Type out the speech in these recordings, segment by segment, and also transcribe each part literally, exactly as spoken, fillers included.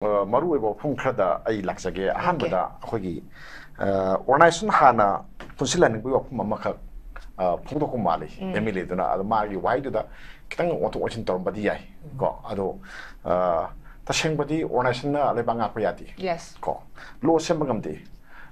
ꯑ, ꯃꯔꯨꯑꯣꯏꯕ ꯋꯥꯐꯝ ꯈꯔꯗ ꯑꯩ ꯂꯥꯛꯆꯒꯦ꯫ ꯑꯍꯥꯟꯕꯗ ꯑꯩꯈꯣꯏꯒꯤ, ꯑ, organization ꯍꯥꯟꯅ ꯄꯨꯟꯁꯤꯜꯍꯟꯅꯤꯡꯕꯒꯤ ꯋꯥꯐꯝ ꯑꯃꯈꯛ, ꯑ, ꯐꯣꯡꯗꯣꯛꯄ ꯃꯥꯜꯂꯤ, MLA ꯗꯨꯅ꯫ ꯑꯗꯣ ꯃꯥꯒꯤ ꯋꯥꯍꯩꯗꯨꯗ ꯈꯤꯇꯪ ꯑꯣꯟꯊꯣꯛ ꯑꯣꯟꯁꯤꯟ ꯇꯧꯔꯝꯕꯗꯤ ꯌꯥꯏ ꯀꯣ꯫ ꯑꯗꯣ, ꯑ, ꯇꯁꯦꯡꯕꯗꯤ organization ꯅ ꯂꯩꯕꯥꯛ ꯉꯥꯛꯄ ꯌꯥꯗꯦ꯫ Yes꯫ ꯀꯣ꯫ Law ꯁꯦꯝꯕ ꯉꯝꯗꯦ꯫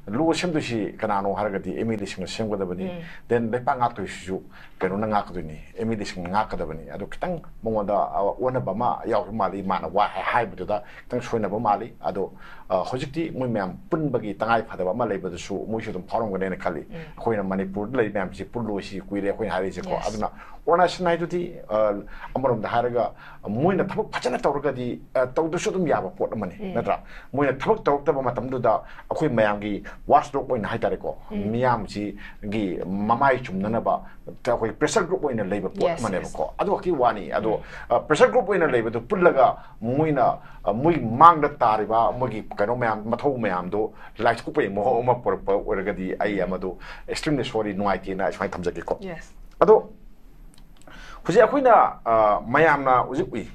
Law ꯁꯦꯝꯗꯣꯏꯁꯤ ꯀꯅꯥꯅꯣ ꯍꯥꯏꯔꯒꯗꯤ MLA ꯁꯤꯡꯅ ꯁꯦꯝꯒꯗꯕꯅꯤ꯫ Then ꯂꯩꯕꯥꯛ ꯉꯥꯛꯇꯣꯏꯁꯤꯁꯨ ꯀꯩꯅꯣꯅ ꯉꯥꯛꯀꯗꯣꯏꯅꯤ, MLA ꯁꯤꯡꯅ ꯉꯥꯛꯀꯗꯕꯅꯤ꯫ ꯑꯗꯣ ꯈꯤꯇꯪ ꯃꯉꯣꯟꯗ, ꯑ, ꯑꯣꯟꯅꯕ ꯑꯃ ꯌꯥꯎꯈꯤꯕ ꯃꯥꯜꯂꯤ꯫ ꯃꯥꯅ ꯋꯥ ꯍꯥꯏ-, ꯍꯥꯏꯕꯗꯨꯗ ꯈꯤꯇꯪ ꯁꯣꯏꯅꯕ ꯃꯥꯜꯂꯤ꯫ ꯑꯗꯣ, ꯑ, ꯍꯧꯖꯤꯛꯇꯤ ꯃꯣꯏ ꯃꯌꯥꯝ ꯄꯨꯟꯕꯒꯤ ꯇꯉꯥꯏ ꯐꯗꯕ ꯑꯃ ꯂꯩꯕꯗꯁꯨ ꯃꯣꯏꯁꯨ ꯑꯗꯨꯝ ꯐꯥꯎꯔꯝꯒꯅꯦꯅ ꯈꯜꯂꯤ꯫ ꯑꯩꯈꯣꯏꯅ ꯃꯅꯤꯄꯨꯔꯗ ꯂꯩꯔꯤ ꯃꯌꯥꯝꯁꯤ ꯄꯨꯜꯂꯣꯏꯁꯤ ꯀꯨꯏꯔꯦ ꯑꯩꯈꯣꯏꯅ ꯍꯥꯏꯔꯤꯁꯦꯀꯣ꯫ Yes꯫ ꯑꯗꯨꯅ organization ꯍꯥꯏꯗꯨꯗꯤ, ꯑ, ꯑꯃꯔꯣꯝꯗ ꯍꯥꯏꯔꯒ ꯃꯣꯏꯅ ꯊꯕꯛ ꯐꯖꯅ ꯇꯧꯔꯒꯗꯤ, ꯑ, ꯇꯧꯗ꯭ꯔꯁꯨ ꯑꯗꯨꯝ ꯌꯥꯕ ꯄꯣꯠ ꯑꯃꯅꯤ, ꯅꯠꯇ꯭ꯔꯥ? ꯃꯣꯏꯅ ꯊꯕꯛ ꯇꯧꯔꯛꯇꯕ ꯃꯇꯝꯗꯨꯗ ꯑꯩꯈꯣꯏ ꯃꯌꯥꯝꯒꯤ watchdog ꯑꯣꯏꯅ ꯍꯥꯏꯇꯥꯔꯦꯀꯣ, ꯃꯤꯌꯥꯝꯁꯤꯒꯤ ꯃꯃꯥꯏ ꯆꯨꯝꯅꯅꯕ ꯑꯩꯈꯣꯏ pressure group ꯑꯣꯏꯅ ꯂꯩꯕ ꯄꯣꯠ Yes, ꯑꯃꯅꯦꯕꯀꯣ꯫ ꯑꯗꯨ ꯈꯛꯀꯤ ꯋꯥꯅꯤ꯫ ꯑꯗꯣ, ꯑ, pressure group ꯑꯣꯏꯅ ꯂꯩꯕꯗꯨ ꯄꯨꯜꯂꯒ ꯃꯣꯏꯅ, ꯑ, ꯃꯣꯏ ꯃꯥꯡꯗ ꯇꯥꯔꯤꯕ ꯃꯣꯏꯒꯤ ꯀꯩꯅꯣ ꯃꯌꯥꯝ, ꯃꯊꯧ ꯃꯌꯥꯝꯗꯣ ꯂꯥꯏꯊꯣꯛꯄꯒꯤ ꯃꯑꯣꯡ ꯑꯃ ꯄꯨꯔꯛꯄ ꯑꯣꯏꯔꯒꯗꯤ ꯑꯩ ꯃꯗꯨ extremely sorry, ꯅꯨꯡꯉꯥꯏꯇꯦꯅ ꯑꯩ ꯁꯨꯃꯥꯏꯅ ꯊꯝꯖꯒꯦꯀꯣ꯫ Yes꯫ ꯑꯗꯣ ꯍꯧꯖꯤꯛ ꯑꯩꯈꯣꯏꯅ, ꯑ, ꯃꯌꯥꯝꯅ ꯍꯧꯖꯤꯛ ꯎꯏ,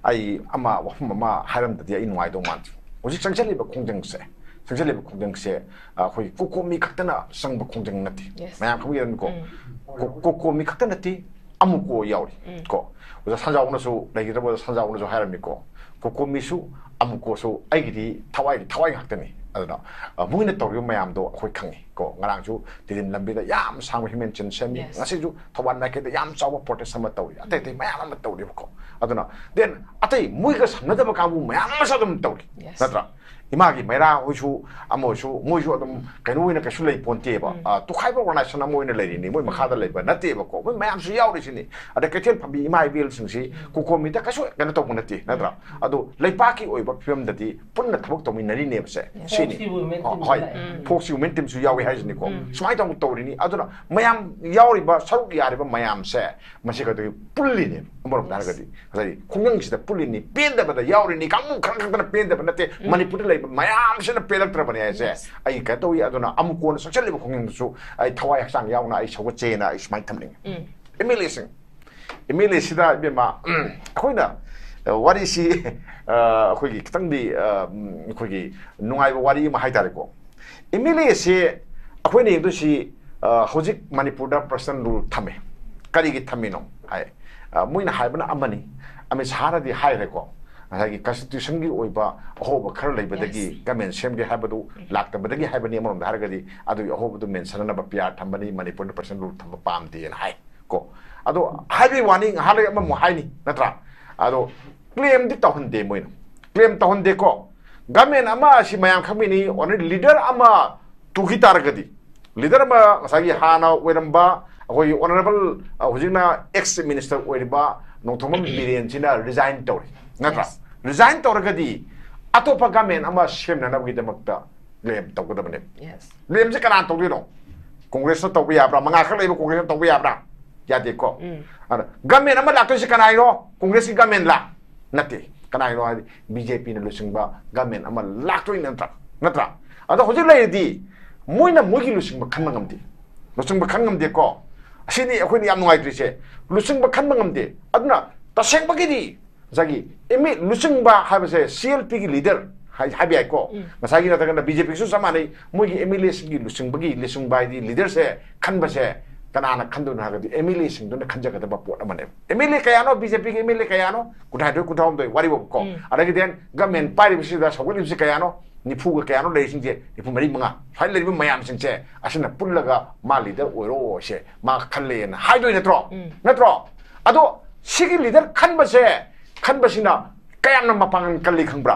ꯑꯩ ꯑꯃ ꯋꯥꯐꯝ ꯑꯃ ꯍꯥꯏꯔꯝꯗꯗꯤ ꯑꯩ ꯅꯨꯡꯉꯥꯏꯗꯧ ꯃꯥꯟꯗꯦ꯫ ꯍꯧꯖꯤꯛ ꯆꯪꯁꯤꯜꯂꯤꯕ ꯈꯣꯡꯖꯪꯁꯦ, ꯆꯪꯁꯤꯜꯂꯤꯕ ꯈꯣꯡꯖꯪꯁꯦ, ꯑ, ꯑꯩꯈꯣꯏ COCOMI ꯈꯛꯇꯅ ꯆꯪꯕ ꯈꯣꯡꯖꯪ ꯅꯠꯇꯦ꯫ Yes꯫ ꯃꯌꯥꯝ ꯈꯪꯕꯤꯔꯝꯅꯤꯀꯣ? ꯎꯝ꯫ ꯀꯣ-, COCOMI ꯈꯛꯇ ꯅꯠꯇꯦ, ꯑꯃꯨꯀꯣ ꯌꯥꯎꯔꯤ꯫ ꯎꯝ꯫ ꯀꯣ, ꯑꯣꯖꯥ ꯁꯟꯖꯥꯎꯅꯁꯨ, ꯂꯩꯈꯤꯗ꯭ꯔꯕ ꯑꯣꯖꯥ ꯁꯟꯖꯥꯎꯅꯁꯨ ꯍꯥꯏꯔꯝꯃꯤꯀꯣ, COCOMIꯁꯨ ꯑꯃꯨꯀꯣꯁꯨ ꯑꯩꯒꯤꯗꯤ ꯊꯋꯥꯏꯒꯤ ꯊꯋꯥꯏ ꯉꯥꯛꯇꯅꯤ꯫ ꯑꯗꯨꯅ, ꯑ, ꯃꯣꯏꯅ ꯇꯧꯔꯤꯕ ꯃꯌꯥꯝꯗꯣ ꯑꯩꯈꯣꯏ ꯈꯪꯉꯤ ꯀꯣ꯫ ꯉꯔꯥꯡꯁꯨ ꯇꯤꯗꯤꯝ ꯂꯝꯕꯤꯗ ꯌꯥꯝ ꯁꯥꯡꯕ human chain ꯁꯦꯝꯃꯤ꯫ Yes꯫ ꯉꯁꯤꯁꯨ ꯊꯧꯕꯥꯜ ꯃꯥꯏꯀꯩꯗ ꯌꯥꯝ ꯆꯥꯎꯕ protest ꯑꯃ ꯇꯧꯔꯤ, ꯑꯇꯩ ꯑꯇꯩ ꯃꯌꯥꯝ ꯑꯃ ꯇꯧꯔꯤꯕꯀꯣ꯫ ꯑꯗꯨꯅ then ꯑꯇꯩ ꯃꯣꯏꯒ ꯁꯝꯅꯗꯕ ꯀꯥꯡꯕꯨ ꯃꯌꯥꯝ ꯑꯃꯁꯨ ꯑꯗꯨꯝ ꯇꯧꯔꯤ꯫ Yes꯫ ꯅꯠꯇ꯭ꯔꯥ? ꯏꯃꯥꯒꯤ ꯃꯩꯔꯥ ꯍꯣꯏꯁꯨ, ꯑꯃ ꯍꯣꯏꯁꯨ, ꯃꯣꯏꯁꯨ ꯑꯗꯨꯝ ꯀꯩꯅꯣ ꯑꯣꯏꯅ ꯀꯩꯁꯨ ꯂꯩ ꯄꯣꯟꯇꯦꯕ꯫ ꯎꯝ꯫ ꯑ, ꯇꯣꯈꯥꯏꯕ organization ꯑꯃ ꯑꯣꯏꯅ ꯂꯩꯔꯤꯅꯤ, ꯃꯣꯏ ꯃꯈꯥꯗ ꯂꯩꯕ ꯅꯠꯇꯦꯕꯀꯣ꯫ ꯃꯣꯏ ꯃꯌꯥꯝꯁꯨ ꯌꯥꯎꯔꯤꯁꯤꯅꯤ꯫ ꯑꯗ ꯀꯩꯊꯦꯜ ꯐꯝꯕꯤ ꯏꯃꯥ ꯏꯕꯦꯜꯁꯤꯡꯁꯤ COCOMIꯗ ꯀꯩꯁꯨ ꯀꯩꯅꯣ ꯇꯧꯕ ꯅꯠꯇꯦ, ꯅꯠꯇ꯭ꯔꯥ? ꯑꯗꯣ ꯂꯩꯄꯥꯛꯀꯤ ꯑꯣꯏꯕ ꯐꯤꯕꯝꯗꯗꯤ ꯄꯨꯟꯅ ꯊꯕꯛ ꯇꯧꯃꯤꯟꯅꯔꯤꯅꯦꯕ ꯁꯦ꯫ ꯁꯤꯅꯤ꯫ Foxy Women ꯍꯣ-, team ꯍꯣꯏ꯫ ꯂꯥꯛꯑꯦ꯫ Foxy Women teamꯁꯨ ꯌꯥꯎꯏ ꯍꯥꯏꯁꯤꯅꯤꯀꯣ꯫ ꯁꯨꯃꯥꯏꯅ ꯇꯧꯅ ꯇꯧꯔꯤꯅꯤ꯫ ꯑꯗꯨꯅ ꯃꯌꯥꯝ ꯌꯥꯎꯔꯤꯕ, ꯁꯔꯨꯛ ꯌꯥꯔꯤꯕ ꯃꯌꯥꯝꯁꯦ ꯃꯁꯤ ꯀꯩꯗꯧꯏ? ꯄꯨꯜꯂꯤꯅꯦ꯫ ꯑꯃꯔꯣꯝꯗ ꯍꯥꯏꯔꯒꯗꯤ ꯉꯁꯥꯏꯒꯤ ꯈꯨꯡꯒꯪꯁꯤꯗ ꯄꯨꯜꯂꯤꯅꯤ, ꯄꯦꯟꯗꯕꯗ ꯌꯥꯎꯔꯤꯅꯤ, ꯀꯥꯡꯕꯨ ꯈꯔ ꯈꯛꯇꯅ ꯄꯦꯟꯗꯕ ꯅꯠꯇꯦ, ꯃꯅꯤꯄꯨꯔꯗ ꯂꯩꯕ ꯃꯌꯥꯝꯁꯤꯅ ꯄꯦꯜꯂꯛꯇ꯭ꯔꯕꯅꯦ ꯍꯥꯏꯁꯦ꯫ ꯑꯩ ꯀꯩꯅꯣ ꯇꯧꯏ꯫ ꯑꯗꯨꯅ ꯑꯃꯨꯀꯣꯟꯅ ꯆꯪꯁꯤꯜꯂꯤꯕ ꯈꯨꯡꯒꯪꯗꯁꯨ ꯑꯩ ꯊꯋꯥꯏ ꯍꯛꯆꯥꯡ ꯌꯥꯎꯅ ꯑꯩ ꯁꯧꯒꯠꯆꯩꯅ ꯑꯩ ꯁꯨꯃꯥꯏꯅ ꯊꯝꯅꯤꯡꯉꯤ꯫ MLAꯁꯤꯡ, MLAꯁꯤꯗ ꯏꯕꯦꯝꯃ, ꯑꯩꯈꯣꯏꯅ ꯋꯥꯔꯤꯁꯤ ꯑꯩꯈꯣꯏꯒꯤ ꯈꯤꯇꯪꯗꯤ ꯑꯩꯈꯣꯏꯒꯤ ꯅꯨꯡꯉꯥꯏꯕ ꯋꯥꯔꯤ ꯑꯃ ꯍꯥꯏꯇꯥꯔꯦꯀꯣ꯫ ꯑꯦꯝ ꯑꯦꯜ ꯑꯦꯁꯦ ꯑꯩꯈꯣꯏꯅ ꯌꯦꯡꯗꯣꯏꯁꯤ ꯍꯧꯖꯤꯛ ꯃꯅꯤꯄꯨꯔꯗ ꯄꯔꯁꯅꯦꯜ ꯔꯨꯜ ꯊꯝꯃꯦ꯫ ꯀꯔꯤꯒꯤ ꯊꯝꯃꯤꯅꯣ ꯍꯥꯏ, ꯃꯣꯏꯅ ꯍꯥꯏꯕꯅ ꯑꯃꯅꯤ, ꯑꯃꯤꯠ ꯁꯥꯍꯅꯗꯤ ꯍꯥꯏꯈ꯭ꯔꯦꯀꯣ, ꯉꯁꯥꯏꯒꯤ ꯀꯟꯁꯇꯤꯇ꯭ꯌꯨꯁꯟꯒꯤ ꯑꯣꯏꯕ ꯑꯍꯣꯕ ꯈꯔ ꯂꯩꯕꯗꯒꯤ ꯒꯃꯦꯟ ꯁꯦꯝꯒꯦ ꯍꯥꯏꯕꯗꯨ ꯂꯥꯛꯇꯕꯗꯒꯤ ꯍꯥꯏꯕꯅꯤ꯫ ꯑꯃꯔꯣꯝꯗ ꯍꯥꯏꯔꯒꯗꯤ ꯑꯗꯨꯒꯤ ꯑꯍꯣꯕꯗꯨ ꯃꯦꯟꯁꯟꯅꯅꯕ ꯄꯤ ꯑꯥꯔ ꯊꯝꯕꯅꯤ, ꯃꯅꯤꯄꯨꯔꯗ ꯄꯔꯁꯅꯦꯜ ꯔꯨꯜ ꯊꯝꯕ ꯄꯥꯝꯗꯦꯅ ꯍꯥꯏ꯫ ꯀꯣ꯫ ꯑꯗꯣ ꯍꯥꯏꯕꯒꯤ ꯋꯥꯅꯤ, ꯉꯥꯏꯍꯥꯛ ꯂꯩꯔꯒ ꯑꯃꯃꯨꯛ ꯍꯥꯏꯅꯤ, ꯅꯠꯇ꯭ꯔꯥ? ꯑꯗꯣ ꯀ꯭ꯂꯦꯝꯗꯤ ꯇꯧꯍꯟꯗꯦ ꯃꯣꯏꯅ꯫ ꯀ꯭ꯂꯦꯝ ꯇꯧꯍꯟꯗꯦꯀꯣ꯫ ꯒꯃꯦꯟ ꯑꯃ ꯑꯁꯤ ꯃꯌꯥꯝ ꯈꯪꯕꯤꯅꯤ, ꯑꯣꯟꯂꯤ ꯂꯤꯗꯔ ꯑꯃ ꯇꯨꯈꯤ ꯇꯥꯔꯒꯗꯤ, ꯂꯤꯗꯔ ꯑꯃ ꯉꯁꯥꯏꯒꯤ ꯍꯥꯟꯅ ꯑꯣꯏꯔꯝꯕ ꯑꯩꯈꯣꯏꯒꯤ ꯑꯣꯅꯔꯦꯕꯜ, ꯑ, ꯍꯧꯖꯤꯛꯅ ꯑꯦꯛꯁ ꯃꯤꯅꯤꯁꯇꯔ ꯑꯣꯏꯔꯤꯕ ꯅꯣꯡꯊꯣꯝꯕꯝ ꯕꯤꯔꯦꯟꯁꯤꯅ ꯔꯤꯖꯥꯏꯟ ꯇꯧꯔꯦ, ꯅꯠꯇ꯭ꯔꯥ? ꯔꯤꯖꯥꯏꯟ ꯇꯧꯔꯒꯗꯤ ꯑꯇꯣꯞꯄ ꯒꯃꯦꯟ ꯑꯃ ꯁꯦꯝꯅꯅꯕꯒꯤꯗꯃꯛꯇ ꯀ꯭ꯂꯦꯝ ꯇꯧꯒꯗꯕꯅꯦ꯫ ꯕ꯭ꯂꯦꯝꯁꯦ ꯀꯅꯥꯅ ꯇꯧꯗꯣꯏꯅꯣ? ꯀꯣꯡꯒ꯭ꯔꯦꯁꯅ ꯇꯧꯕ ꯌꯥꯕ꯭ꯔꯥ? ꯃꯉꯥ ꯈꯛ ꯂꯩꯕ ꯀꯣꯡꯒ꯭ꯔꯦꯁꯅ ꯇꯧꯕ ꯌꯥꯕ꯭ꯔꯥ? ꯌꯥꯗꯦꯀꯣ꯫ ꯎꯝ꯫ ꯑꯗ ꯒꯃꯦꯟ ꯑꯃ ꯂꯥꯛꯇꯣꯏꯁꯦ ꯀꯅꯥꯒꯤꯅꯣ? ꯀꯣꯡꯒ꯭ꯔꯦꯁꯀꯤ ꯒꯃꯦꯟꯂꯥ? ꯅꯠꯇꯦ꯫ ꯀꯅꯥꯒꯤꯅꯣ ꯍꯥꯏꯗꯤ ꯕꯤ ꯖꯦ ꯄꯤꯅ ꯂꯨꯆꯤꯡꯕ ꯒꯃꯦꯟ ꯑꯃ ꯂꯥꯛꯇꯣꯏꯅꯤ, ꯅꯠꯇ꯭ꯔꯥ? ꯅꯠꯇ꯭ꯔꯥ? ꯑꯗꯣ ꯍꯧꯖꯤꯛ ꯂꯩꯔꯗꯤ ꯃꯣꯏꯅ ꯃꯣꯏꯒꯤ ꯂꯨꯆꯤꯡꯕ ꯈꯟꯕ ꯉꯝꯗꯦ꯫ ꯂꯨꯆꯤꯡꯕ ꯈꯟ ꯉꯝꯗꯦꯀꯣ꯫ ꯑꯁꯤꯅꯤ ꯑꯩꯈꯣꯏꯅ ꯌꯥꯝ ꯅꯨꯡꯉꯥꯏꯇ꯭ꯔꯤꯁꯦ꯫ ꯂꯨꯆꯤꯡꯕ ꯈꯟꯕ ꯉꯝꯗꯦ꯫ ꯑꯗꯨꯅ ꯇꯁꯦꯡꯕꯒꯤꯗꯤ ꯉꯁꯥꯏꯒꯤ ꯑꯦꯝ ꯑꯦ ꯂꯨꯆꯤꯡꯕ ꯍꯥꯏꯕꯁꯦ ꯁꯤ ꯑꯦꯜ ꯄꯤꯒꯤ ꯂꯤꯗꯔ ꯍꯥꯏ-, ꯍꯥꯏꯕ ꯌꯥꯏꯀꯣ꯫ ꯎꯝ꯫ ꯉꯁꯥꯏꯒꯤ ꯅꯠꯇ꯭ꯔꯒꯅ ꯕꯤ ꯖꯦ ꯄꯤꯒꯤꯁꯨ ꯆꯞ ꯃꯥꯟꯅꯩ꯫ ꯃꯣꯏꯒꯤ ꯑꯦꯝ ꯑꯦꯜ ꯑꯦꯁꯤꯡꯒꯤ ꯂꯨꯆꯤꯡꯕꯒꯤ, ꯂꯨꯆꯤꯡꯕ ꯍꯥꯏꯗꯤ ꯂꯤꯗꯔꯁꯦ ꯈꯟꯕꯁꯦ ꯀꯅꯥꯅ ꯈꯟꯗꯣꯏꯅꯣ ꯍꯥꯏꯔꯒꯗꯤ ꯑꯦꯝ ꯑꯦꯜ ꯑꯦꯁꯤꯡꯗꯨꯅ ꯈꯟꯖꯒꯗꯕ ꯄꯣꯠ ꯑꯃꯅꯦꯕ꯫ ꯑꯦꯝ ꯑꯦꯜ ꯑꯦ ꯀꯌꯥꯅꯣ? ꯕꯤ ꯖꯦ ꯄꯤꯒꯤ ꯑꯦꯝ ꯑꯦꯜ ꯑꯦ ꯀꯌꯥꯅꯣ? ꯀꯨꯟꯊ꯭ꯔꯥꯅꯤꯊꯣꯏ, ꯀꯨꯟꯊ꯭ꯔꯥꯍꯨꯝꯗꯣꯏ ꯋꯥꯔꯤꯕꯀꯣ꯫ ꯎꯝ꯫ ꯑꯗꯒꯤ then ꯒꯃꯦꯟ ꯄꯥꯏꯔꯤꯕꯁꯤꯗ ꯁꯧꯒꯠꯂꯤꯕꯁꯤ ꯀꯌꯥꯅꯣ? ꯅꯤꯐꯨꯒ ꯀꯌꯥꯅꯣ ꯂꯩꯔꯤꯁꯤꯡꯁꯦ? ꯅꯤꯐꯨ ꯃꯔꯤ, ꯃꯉꯥ꯫ ꯁ꯭ꯋꯥꯏ ꯂꯩꯔꯤꯕ ꯃꯌꯥꯝꯁꯤꯡꯁꯦ ꯑꯁꯤꯅ ꯄꯨꯜꯂꯒ ꯃꯥ ꯂꯤꯗꯔ ꯑꯣꯏꯔꯣꯁꯦ ꯃꯥ ꯈꯜꯂꯦꯅ ꯍꯥꯏꯗꯣꯏ ꯅꯠꯇ꯭ꯔꯣ? ꯎꯝ꯫ ꯅꯠꯇ꯭ꯔꯣ? ꯑꯗꯣ ꯁꯤꯒꯤ ꯂꯤꯗꯔ ꯈꯟꯕꯁꯦ, ꯈꯟꯕꯁꯤꯅ ꯀꯌꯥꯝꯅ ꯃꯄꯥꯡꯒꯜ ꯀꯜꯂꯤ ꯈꯪꯕ꯭ꯔꯥ?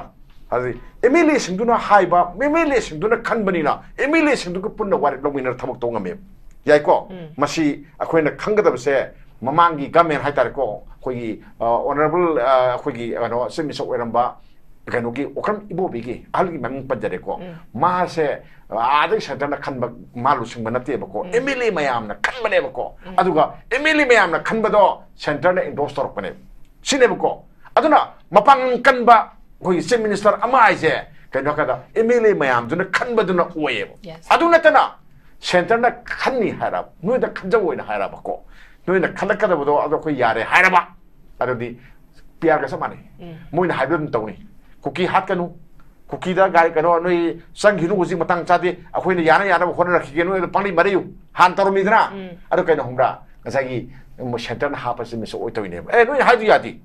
ꯍꯥꯏꯗꯤ ꯑꯦꯝ ꯑꯦꯜ ꯑꯦꯁꯤꯡꯗꯨꯅ ꯍꯥꯏꯕ, ꯑꯦꯝ ꯑꯦꯜ ꯑꯦꯁꯤꯡꯗꯨꯅ ꯈꯟꯕꯅꯤꯅ ꯑꯦꯝ ꯑꯦꯜ ꯑꯦꯁꯤꯡꯗꯨꯒ ꯄꯨꯟꯅ ꯋꯥꯔꯦꯞ ꯂꯧꯃꯤꯟꯅꯔ ꯊꯕꯛ ꯇꯧꯕ ꯉꯝꯃꯦꯕ꯫ ꯌꯥꯏꯀꯣ? ꯎꯝ꯫ ꯃꯁꯤ ꯑꯩꯈꯣꯏꯅ ꯈꯪꯒꯗꯕꯁꯦ ꯃꯃꯥꯡꯒꯤ ꯒꯃꯦꯟ ꯍꯥꯏꯇꯥꯔꯦꯀꯣ, ꯑꯩꯈꯣꯏꯒꯤ, ꯑ, ꯑꯣꯅꯔꯦꯕꯜ, ꯑ, ꯑꯩꯈꯣꯏꯒꯤ ꯀꯩꯅꯣ ꯆꯤꯐ ꯃꯤꯅꯤꯁꯇꯔ ꯑꯣꯏꯔꯝꯕ ꯀꯩꯅꯣꯒꯤ ꯑꯣꯀ꯭ꯔꯝ ꯏꯕꯣꯕꯤꯒꯤ, ꯑꯍꯜꯒꯤ ꯃꯃꯤꯡ ꯄꯟꯖꯔꯦꯀꯣ, ꯎꯝ꯫ ꯃꯥꯁꯦ ꯑꯥꯗꯒꯤ ꯁꯦꯟꯇꯔꯅ ꯈꯟꯕ ꯃꯥ ꯂꯨꯆꯤꯡꯕ ꯅꯠꯇꯦꯕꯀꯣ, ꯎꯝ꯫ ꯑꯦꯝ ꯑꯦꯜ ꯑꯦ ꯃꯌꯥꯝꯅ ꯈꯟꯕꯅꯦꯕꯀꯣ꯫ ꯎꯝ꯫ ꯑꯗꯨꯒ ꯑꯦꯝ ꯑꯦꯜ ꯑꯦ ꯃꯌꯥꯝꯅ ꯈꯟꯕꯗꯣ ꯁꯦꯟꯇꯔꯅ ꯏꯟꯗꯣꯔꯁ ꯇꯧꯔꯛꯄꯅꯦꯕ꯫ ꯁꯤꯅꯦꯕꯀꯣ꯫ ꯑꯗꯨꯅ ꯃꯄꯥꯡꯒꯜ ꯀꯟꯕ ꯑꯩꯈꯣꯏꯒꯤ ꯆꯤꯐ ꯃꯤꯅꯤꯁꯇꯔ ꯑꯃ ꯍꯥꯏꯁꯦ ꯀꯩꯅꯣ ꯍꯥꯏ ꯀꯥꯟꯗ ꯑꯦꯝ ꯑꯦꯜ ꯑꯦ ꯃꯌꯥꯝꯗꯨꯅ ꯈꯟꯕꯗꯨꯅ ꯑꯣꯏꯌꯦꯕ꯫ Yes. ꯑꯗꯨ ꯅꯠꯇꯅ ꯁꯦꯟꯇꯔꯅ ꯈꯟꯅꯤ ꯍꯥꯏꯔꯕ, ꯅꯣꯏꯗ ꯈꯟꯖꯧ ꯍꯥꯏꯅ ꯍꯥꯏꯔꯕꯀꯣ, ꯅꯣꯏꯅ ꯈꯜꯂꯛꯀꯗꯕꯗꯣ ꯑꯗꯣ ꯑꯩꯈꯣꯏ ꯌꯥꯔꯦ ꯍꯥꯏꯔꯕ, ꯑꯗꯨꯗꯤ ꯄꯤ ꯑꯥꯔꯒ ꯆꯞ ꯃꯥꯟꯅꯩ꯫ ꯃꯣꯏꯅ ꯍꯥꯏꯕ ꯑꯗꯨꯝ ꯇꯧꯅꯤ꯫ ꯀꯨꯀꯤ ꯍꯥꯠꯀꯅꯨ, ꯀꯨꯀꯤꯗ ꯒꯥꯔꯤ ꯀꯩꯅꯣ ꯅꯣꯏ ꯆꯪꯈꯤꯅꯨ, ꯍꯧꯖꯤꯛ ꯃꯇꯥꯡ ꯆꯥꯗꯦ, ꯑꯩꯈꯣꯏꯅ ꯌꯥꯅ ꯌꯥꯅꯕ ꯍꯣꯠꯅꯔꯛꯈꯤꯒꯦ, ꯅꯣꯏ ꯑꯗꯨꯝ ꯄꯪꯂꯩ ꯃꯔꯩꯌꯨ꯫ ꯍꯥꯟꯅ ꯇꯧꯔꯝꯃꯤꯗꯅ꯫ ꯑꯗꯨ ꯀꯩꯅꯣ ꯈꯪꯕ꯭ꯔꯥ? ꯉꯁꯥꯏꯒꯤ ꯁꯦꯟꯇꯔꯅ ꯍꯥꯞꯄꯁꯤ ꯃꯤꯁ ꯑꯣꯏ ꯇꯧꯔꯤꯅꯦꯕ꯫ ꯑꯦ, ꯅꯣꯏꯅ ꯍꯥꯏꯗꯨ ꯌꯥꯗꯦ꯫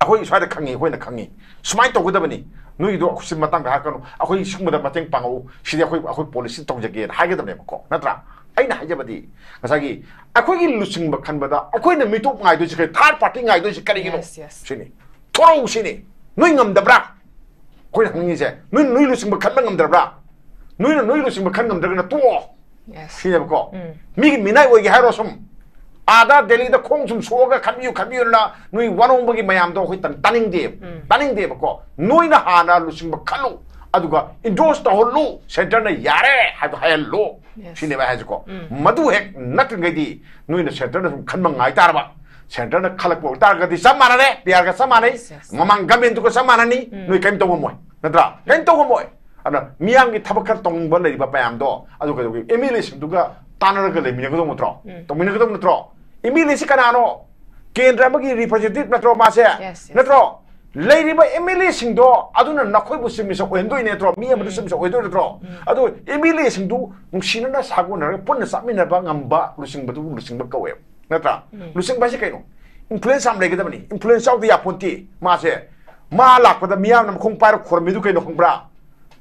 ꯑꯩꯈꯣꯏ ꯁ꯭ꯋꯥꯏꯗ ꯈꯪꯉꯤ, ꯑꯩꯈꯣꯏꯅ ꯈꯪꯉꯤ꯫ ꯁꯨꯃꯥꯏꯅ ꯇꯧꯒꯗꯕꯅꯤ꯫ ꯅꯣꯏꯒꯤꯗꯣ ꯑꯩꯈꯣꯏ ꯁꯤ ꯃꯇꯥꯡꯗ ꯍꯥꯏꯔꯛꯀꯅꯨ, ꯑꯩꯈꯣꯏ ꯁꯤꯒꯨꯝꯕꯗ ꯃꯇꯦꯡ ꯄꯥꯡꯉꯛꯎ, ꯁꯤꯗꯤ ꯑꯩꯈꯣꯏ, ꯑꯩꯈꯣꯏ ꯄꯣꯂꯤꯁꯤ ꯇꯧꯖꯒꯦꯅ ꯍꯥꯏꯒꯗꯕꯅꯦꯕꯀꯣ, ꯅꯠꯇ꯭ꯔꯥ? ꯑꯩꯅ ꯍꯥꯏꯖꯕꯗꯤ ꯉꯁꯥꯏꯒꯤ ꯑꯩꯈꯣꯏꯒꯤ ꯂꯨꯆꯤꯡꯕ ꯈꯟꯕꯗ ꯑꯩꯈꯣꯏꯅ ꯃꯤꯇꯣꯞ ꯉꯥꯏꯗꯣꯏꯁꯤ ꯀꯔꯤ, ꯊꯥꯔꯠ ꯄꯥꯔꯇꯤ ꯉꯥꯏꯗꯣꯏꯁꯤ ꯀꯔꯤꯒꯤꯅꯣ? Yes, yes. ꯁꯤꯅꯤ꯫ ꯊꯣꯔꯛꯎ ꯁꯤꯅꯤ꯫ ꯅꯣꯏ ꯉꯝꯗꯕ꯭ꯔꯥ? ꯑꯩꯈꯣꯏꯅ ꯍꯪꯅꯤꯡꯉꯤꯁꯦ, ꯅꯣꯏ, ꯅꯣꯏ ꯂꯨꯆꯤꯡꯕ ꯈꯟꯕ ꯉꯝꯗ꯭ꯔꯕ꯭ꯔꯥ? ꯅꯣꯏꯅ ꯅꯣꯏ ꯂꯨꯆꯤꯡꯕ ꯈꯟ ꯉꯝꯗ꯭ꯔꯒꯅ ꯇꯣꯛꯑꯣ꯫ Yes. ꯁꯤꯅꯦꯕꯀꯣ꯫ ꯃꯤꯒꯤ ꯃꯤꯅꯥꯏ ꯑꯣꯏꯒꯦ ꯍꯥꯏꯔꯣ ꯁꯨꯝ꯫ ꯑꯥꯗ ꯗꯦꯜꯂꯤꯗ ꯈꯣꯡ ꯁꯨꯝ ꯁꯣꯛꯑꯒ ꯈꯟꯕꯤꯌꯨ, ꯈꯟꯕꯤꯌꯨꯅ ꯅꯣꯏ ꯋꯥꯅꯣꯡꯕꯒꯤ ꯃꯌꯥꯝꯗꯣ ꯑꯩꯈꯣꯏ ꯇꯟ-, ꯇꯥꯅꯤꯡꯗꯦꯕ꯫ ꯇꯥꯅꯤꯡꯗꯦꯕꯀꯣ꯫ ꯅꯣꯏꯅ ꯍꯥꯟꯅ ꯂꯨꯆꯤꯡꯕ ꯈꯜꯂꯨ, ꯑꯗꯨꯒ ꯏꯟꯗꯣꯔꯁ ꯇꯧꯍꯜꯂꯨ, ꯁꯦꯟꯇꯔꯅ ꯌꯥꯔꯦ ꯍꯥꯏꯕꯗꯣ ꯍꯥꯏꯍꯜꯂꯨ꯫ Yes. ꯁꯤꯅꯦꯕ ꯑꯩ ꯍꯥꯏꯁꯦꯀꯣ꯫ ꯃꯗꯨ ꯍꯦꯛ ꯅꯠꯇ꯭ꯔꯤꯉꯩꯗꯤ ꯅꯣꯏꯅ ꯁꯦꯟꯇꯔꯅ ꯁꯨꯝ ꯈꯟꯕ ꯉꯥꯏ ꯇꯥꯔꯕ, ꯁꯦꯟꯇꯔꯅ ꯈꯜꯂꯛꯄ ꯑꯣꯏꯇꯥꯔꯒꯗꯤ ꯆꯞ ꯃꯥꯟꯅꯔꯦ, ꯄꯤ ꯑꯥꯔꯒ ꯆꯞ ꯃꯥꯟꯅꯩ, Yes, yes. ꯃꯃꯥꯡ ꯒꯃꯦꯟꯗꯨꯒ ꯆꯞ ꯃꯥꯟꯅꯅꯤ, ꯎꯝ꯫ ꯅꯣꯏ ꯀꯔꯤꯝ ꯇꯧ ꯉꯝꯃꯣꯏ, ꯅꯠꯇ꯭ꯔꯥ? ꯀꯔꯤꯝ ꯇꯧ ꯉꯝꯃꯣꯏ꯫ ꯑꯗꯨꯅ ꯃꯤꯌꯥꯝꯒꯤ ꯊꯕꯛ ꯈꯔ ꯇꯧꯅꯤꯡꯕ ꯂꯩꯔꯤꯕ ꯃꯌꯥꯝꯗꯣ, ꯑꯗꯨ ꯀꯩꯗꯧꯒꯦ, ꯑꯦꯝ ꯑꯦꯜ ꯑꯦꯁꯤꯡꯗꯨꯒ ꯇꯥꯟꯅꯔꯒ ꯂꯩꯃꯤꯟꯅꯒꯗꯧꯕ ꯅꯠꯇ꯭ꯔꯣ? ꯎꯝ꯫ ꯇꯧꯃꯤꯟꯅꯒꯗꯧꯕ ꯅꯠꯇ꯭ꯔꯣ? ꯑꯦꯝ ꯑꯦꯜ ꯑꯦꯁꯤ ꯀꯅꯥꯅꯣ? ꯀꯦꯟꯗ꯭ꯔ ꯑꯃꯒꯤ ꯔꯤꯄ꯭ꯔꯖꯦꯟꯇꯦꯇꯤꯚ ꯅꯠꯇ꯭ꯔꯣ ꯃꯥꯁꯦ? Yes, yes. ꯅꯠꯇ꯭ꯔꯣ? ꯂꯩꯔꯤꯕ ꯑꯦꯝ ꯑꯦꯜ ꯑꯦꯁꯤꯡꯗꯣ ꯑꯗꯨꯅ ꯅꯈꯣꯏꯕꯨ ꯆꯤꯞ ꯃꯤꯅꯤꯁꯇꯔ ꯑꯣꯏꯍꯟꯗꯣꯏꯅꯦ ꯅꯠꯇ꯭ꯔꯣ? ꯃꯤ ꯑꯃꯗ ꯎꯝ꯫ ꯆꯤꯞ ꯃꯤꯅꯤꯁꯇꯔ ꯑꯣꯏꯍꯟꯗꯣꯏ ꯅꯠꯇ꯭ꯔꯣ? ꯎꯝ꯫ ꯑꯗꯣ ꯑꯦꯝ ꯑꯦꯜ ꯑꯦꯁꯤꯡꯗꯨ ꯅꯨꯡꯁꯤꯅꯅ ꯁꯥꯒꯣꯟꯅꯔꯒ ꯄꯨꯟꯅ ꯆꯥꯃꯤꯟꯅꯕ ꯉꯝꯕ ꯂꯨꯆꯤꯡꯕꯗꯨꯕꯨ ꯂꯨꯆꯤꯡꯕ ꯀꯧꯋꯦꯕ, ꯅꯠꯇ꯭ꯔꯥ? ꯎꯝ꯫ ꯂꯨꯆꯤꯡꯕ ꯍꯥꯏꯁꯦ ꯀꯩꯅꯣ? ꯏꯟꯐ꯭ꯂꯨꯌꯦꯟꯁ ꯌꯥꯝ ꯂꯩꯒꯗꯕꯅꯤ꯫ ꯏꯟꯐ꯭ꯂꯨꯌꯦꯟꯁ ꯌꯥꯎꯗ ꯌꯥꯄꯣꯟꯇꯦ꯫ ꯃꯥꯁꯦ, ꯃꯥ ꯂꯥꯛꯄꯗ ꯃꯤꯌꯥꯝꯅ ꯃꯈꯣꯡ ꯄꯥꯏꯔ ꯈꯣꯔꯝꯃꯤꯗꯨ ꯀꯩꯅꯣ ꯈꯪꯕ꯭ꯔꯥ?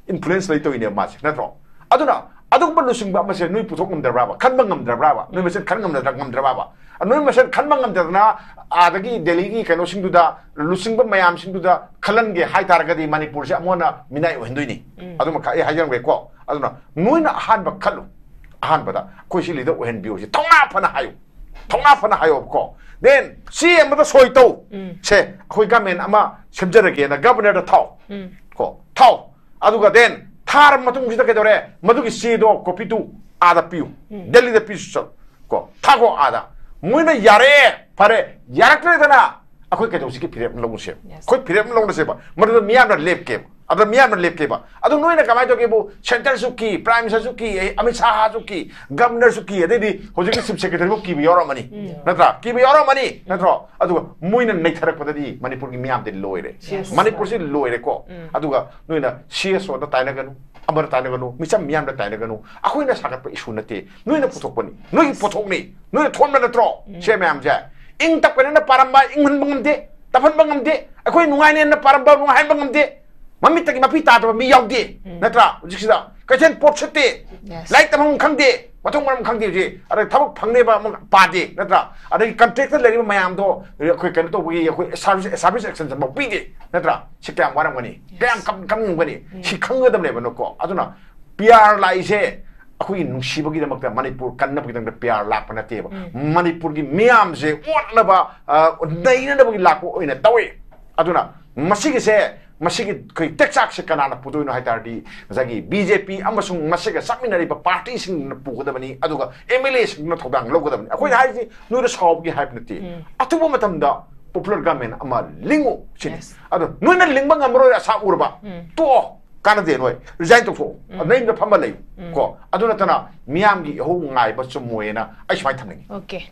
ꯏꯟꯐ꯭ꯂꯨꯌꯦꯟꯁ ꯂꯩꯇꯧꯔꯤꯅꯦꯕ ꯃꯥꯁꯦ, ꯅꯠꯇ꯭ꯔꯣ? ꯑꯗꯨꯅ ꯑꯗꯨꯒꯨꯝꯕ ꯂꯨꯆꯤꯡꯕ ꯑꯃꯁꯦ ꯅꯣꯏ ꯄꯨꯊꯣꯛ ꯉꯝꯗ꯭ꯔꯕ꯭ꯔꯥꯕ? ꯈꯟꯕ ꯉꯝꯗ꯭ꯔꯕ꯭ꯔꯥꯕ? ꯅꯣꯏ ꯃꯁꯦꯟ ꯈꯟ ꯉꯝꯗ꯭ꯔ-, ꯉꯝꯗ꯭ꯔꯕ꯭ꯔꯥꯕ? ꯅꯣꯏ ꯃꯁꯦꯟ ꯈꯟꯕ ꯉꯝꯗꯗꯅ ꯑꯥꯗꯒꯤ ꯗꯦꯜꯂꯤꯒꯤ ꯀꯩꯅꯣꯁꯤꯡꯗꯨꯗ, ꯂꯨꯆꯤꯡꯕ ꯃꯌꯥꯝꯁꯤꯡꯗꯨꯗ ꯈꯜꯍꯟꯒꯦ ꯍꯥꯏꯇꯥꯔꯒꯗꯤ ꯃꯅꯤꯄꯨꯔꯁꯦ ꯑꯃꯨꯛ ꯍꯟꯅ ꯃꯤꯅꯥꯏ ꯑꯣꯏꯍꯟꯗꯣꯏꯅꯤ꯫ ꯎꯝ꯫ ꯑꯗꯨꯃꯈꯛ ꯑꯩ ꯍꯥꯏꯖꯔꯝꯒꯦꯀꯣ꯫ ꯑꯗꯨꯅ ꯅꯣꯏꯅ ꯑꯍꯥꯟꯕ ꯈꯜꯂꯨ, ꯑꯍꯥꯟꯕꯗ ꯑꯩꯈꯣꯏ ꯁꯤ ꯂꯤꯗꯔ ꯑꯣꯏꯍꯟꯕꯤꯌꯨ ꯁꯤ ꯊꯧꯅꯥ ꯐꯅ ꯍꯥꯏꯌꯨ, ꯊꯧꯅꯥ ꯐꯅ ꯍꯥꯏꯌꯣꯕꯀꯣ꯫ Then ꯁꯤ ꯑꯃꯗ ꯁꯣꯏ ꯇꯧ, ꯎꯝ꯫ ꯁꯦ ꯑꯩꯈꯣꯏ ꯒꯃꯦꯟ ꯑꯃ ꯁꯦꯝꯖꯔꯒꯦꯅ ꯒꯕꯔꯅꯔꯗ ꯊꯥꯎ, ꯎꯝ꯫ ꯀꯣ, ꯊꯥꯎ꯫ ꯑꯗꯨꯒ then ꯊꯥꯔꯕ ꯃꯇꯨꯡꯁꯤꯗ ꯀꯩꯗꯧꯔꯦ? ꯃꯗꯨꯒꯤ ꯆꯦꯗꯣ ꯀꯣꯄꯤꯗꯨ ꯑꯥꯗ ꯄꯤꯌꯨ, ꯎꯝ꯫ ꯗꯦꯜꯂꯤꯗ ꯄꯤꯁꯨ ꯆꯠꯂꯨ, ꯀꯣ, ꯊꯥꯈꯣ ꯑꯥꯗ꯫ ꯃꯣꯏꯅ ꯌꯥꯔꯦ, ꯐꯔꯦ, ꯌꯥꯔꯛꯇ꯭ꯔꯦꯗꯅ ꯑꯩꯈꯣꯏ ꯀꯩꯗꯧꯁꯤꯒꯦ? ꯐꯤꯔꯦꯞ ꯑꯃ ꯂꯧꯅꯁꯦꯕ꯫ Yes. ꯑꯩꯈꯣꯏ ꯐꯤꯔꯦꯞ ꯑꯃ ꯂꯧꯅꯁꯦꯕ, ꯃꯗꯨꯗ ꯃꯤꯌꯥꯝꯅ ꯂꯦꯞꯀꯦꯕ꯫ ꯑꯗ ꯃꯤꯌꯥꯝꯅ ꯂꯦꯞꯀꯦꯕ꯫ ꯑꯗꯨ ꯅꯣꯏꯅ ꯀꯃꯥꯏꯅ ꯇꯧꯒꯦꯕꯨ, centre ꯁꯨ ꯀꯤ, Prime Minister ꯁꯨ ꯀꯤ, ꯑꯃꯤꯠ ꯁꯥꯍ ꯁꯨ ꯀꯤ, Governor ꯁꯨ ꯀꯤ, ꯑꯗꯩꯗꯤ ꯍꯧꯖꯤꯛꯀꯤ Chief Secretary ꯐꯥꯎ ꯀꯤꯕ ꯌꯥꯎꯔꯝꯃꯅꯤ, ꯅꯠꯇ꯭ꯔꯥ? ꯀꯤꯕ ꯌꯥꯎꯔꯝꯃꯅꯤ, ꯅꯠꯇ꯭ꯔꯣ? ꯑꯗꯨꯒ ꯃꯣꯏꯅ ꯅꯩꯊꯔꯛꯄꯗ ꯗꯤ ꯃꯅꯤꯄꯨꯔꯒꯤ ꯃꯤꯌꯥꯝꯗꯤ ꯂꯣꯏꯔꯦ꯫ ꯃꯅꯤꯄꯨꯔꯁꯤ ꯂꯣꯏꯔꯦꯀꯣ꯫ ꯑꯗꯨꯒ ꯅꯣꯏꯅ C S O ꯗ ꯇꯥꯏꯅꯒꯅꯨ, ꯑꯃꯗ ꯇꯥꯏꯅꯒꯅꯨ, ꯃꯤꯆꯝ ꯃꯤꯌꯥꯝꯗ ꯇꯥꯏꯅꯒꯅꯨ꯫ ꯑꯩꯈꯣꯏꯅ ꯁꯥꯒꯠꯄ issue ꯅꯠꯇꯦ, ꯅꯣꯏꯅ ꯄꯨꯊꯣꯛꯄꯅꯤ, ꯅꯣꯏꯒꯤ ꯄꯣꯠꯊꯣꯛꯅꯤ, ꯅꯣꯏꯅ ꯊꯣꯟꯕ ꯅꯠꯇ꯭ꯔꯣ? ꯁꯦ ꯃꯌꯥꯝꯁꯦ ꯏꯪ ꯇꯞꯀꯅꯤꯅ ꯄꯥꯔꯝꯕ ꯏꯪꯍꯟꯕ ꯉꯝꯗꯦ, ꯇꯞꯍꯟꯕ ꯉꯝꯗꯦ꯫ ꯑꯩꯈꯣꯏ ꯅꯨꯡꯉꯥꯏꯅꯦꯅ ꯄꯥꯔꯝꯕ ꯅꯨꯡꯉꯥꯏꯍꯟꯕ ꯉꯝꯗꯦ꯫ ꯃꯃꯤꯠꯇꯒꯤ ꯃꯄꯤ ꯇꯥꯗꯕ ꯃꯤ ꯌꯥꯎꯗꯦ, ꯅꯠꯇ꯭ꯔꯥ? ꯍꯧꯖꯤꯛꯁꯤꯗ ꯀꯩꯊꯦꯜ ꯄꯣꯠ ꯁꯤꯠꯇꯦ, ꯂꯥꯏꯔꯤꯛ ꯇꯝꯐꯝ ꯈꯪꯗꯦ, ꯃꯊꯣꯡ ꯃꯔꯝ ꯈꯪꯗꯦ꯫ ꯍꯧꯖꯤꯛ ꯑꯗꯩ ꯊꯕꯛ ꯐꯪꯅꯦꯕ ꯑꯃ ꯄꯥꯗꯦ, ꯅꯠꯇ꯭ꯔꯥ? ꯑꯗꯒꯤ contract ꯇ ꯂꯩꯔꯤꯕ ꯃꯌꯥꯝꯗꯣ ꯑꯩꯈꯣꯏ ꯀꯩꯅꯣ ꯇꯧꯕꯒꯤ ꯑꯩꯈꯣꯏ service, service extension ꯐꯥꯎ ꯄꯤꯗꯦ, ꯅꯠꯇ꯭ꯔꯥ? ꯁꯤ ꯀꯌꯥꯝ ꯋꯥꯔꯝꯒꯅꯤ, ꯀꯌꯥꯝ ꯀꯞ-, ꯀꯞꯅꯤꯡꯒꯅꯤ? ꯁꯤ ꯈꯪꯒꯗꯕꯅꯦꯕꯅꯀꯣ꯫ ꯑꯗꯨꯅ P R ꯂꯥꯛꯏꯁꯦ ꯑꯩꯈꯣꯏꯒꯤ ꯅꯨꯡꯁꯤꯕꯒꯤꯗꯃꯛꯇ, ꯃꯅꯤꯄꯨꯔ ꯀꯟꯅꯕꯒꯤꯗꯃꯛꯇ P R ꯂꯥꯛꯄ ꯅꯠꯇꯦꯕ꯫ ꯃꯅꯤꯄꯨꯔꯒꯤ ꯃꯤꯌꯥꯝꯁꯦ ꯑꯣꯠꯅꯕ, ꯑ, ꯅꯩꯅꯅꯕꯒꯤ ꯂꯥꯛꯄ ꯑꯣꯏꯅ ꯇꯧꯏ꯫ ꯑꯗꯨꯅ ꯃꯁꯤꯒꯤꯁꯦ, ꯃꯁꯤꯒꯤ ꯑꯩꯈꯣꯏ ꯇꯦꯛꯆꯥꯛꯁꯦ ꯀꯅꯥꯅ ꯄꯨꯗꯣꯏꯅꯣ ꯍꯥꯏ ꯇꯥꯔꯗꯤ, ꯉꯁꯥꯏꯒꯤ B J P ꯑꯃꯁꯨꯡ ꯃꯁꯤꯒ ꯆꯠꯃꯤꯟꯅꯔꯤꯕ party ꯁꯤꯡꯅ ꯄꯨꯒꯗꯕꯅꯤ, ꯑꯗꯨꯒ M L A ꯁꯤꯡꯅ ꯊꯧꯗꯥꯡ ꯂꯧꯒꯗꯕꯅꯤ꯫ ꯑꯩꯈꯣꯏꯅ ꯍꯥꯏꯔꯤꯁꯤ ꯅꯣꯏꯗ ꯁꯥꯎꯕꯒꯤ ꯍꯥꯏꯕ ꯅꯠꯇꯦ꯫ ꯑꯊꯨꯕ ꯃꯇꯝꯗ popular government ꯑꯃ ꯂꯤꯡꯉꯨ ꯁꯤꯅꯤ꯫ ꯑꯗꯣ ꯅꯣꯏꯅ ꯂꯤꯡꯕ ꯉꯝꯃꯔꯣꯏ ꯑꯁꯥ ꯎꯔꯕ, ꯇꯣꯛꯑꯣ, ꯀꯥꯟꯅꯗꯦ, ꯅꯣꯏ resign ꯇꯧꯊꯣꯛꯑꯣ, ꯅꯌꯨꯝꯗ ꯐꯝꯃ ꯂꯩꯌꯨ꯫ ꯀꯣ, ꯑꯗꯨ ꯅꯠꯇꯅ ꯃꯤꯌꯥꯝꯒꯤ ꯏꯍꯧ ꯉꯥꯏꯕ ꯆꯨꯝꯃꯣꯏꯅ ꯑꯩ ꯁꯨꯃꯥꯏꯅ ꯊꯝꯅꯤꯡꯉꯤ꯫ Okay꯫